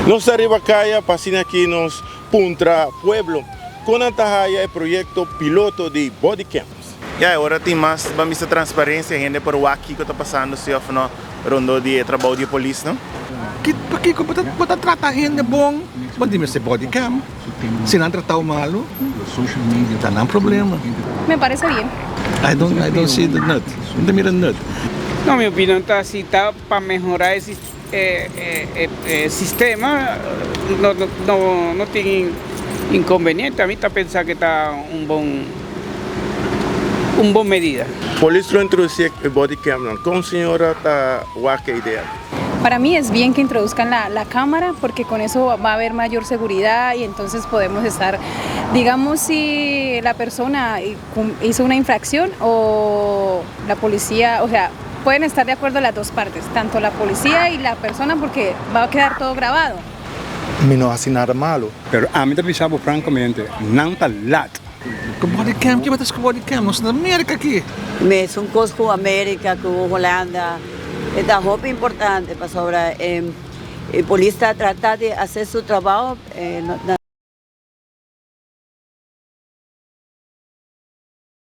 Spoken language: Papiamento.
Nos ta riba caya pa asina aki nos puntra pueblo con nan ta haya e proyecto piloto di body cams. Ya, ora tin mas ban bisa transparencia, hende por wak kico ta pasando si of no rondó di e trabou di e polis, no? Pakiko bo ta trata hende bon? Bo di mester body cam. Si nan tratao malo, ta nan problema. Me parece bien. I don't see the nut. No ta mira nut. No, mi opinion ta si ta pa mehora e sistema, no, no, no tin inconveniente. Ami ta pensa cu ta un bon medida. Polis lo introduci e body cam nan. Con señora ta wak e idea? Para mí es bien que introduzcan la cámara, porque con eso va a haber mayor seguridad y entonces podemos estar, digamos, si la persona hizo una infracción o la policía, o sea, pueden estar de acuerdo las dos partes, tanto la policía y la persona, porque va a quedar todo grabado. Mi no a haci nada malo. Pero ami ta bisa francamente, nan ta laat. Cu body cam, kico ta cu body cam? Nos na America aki. Mesun cos cu America, cu Hulanda. Ta hopi importante pasobra e polis ta trata di haci su trabou.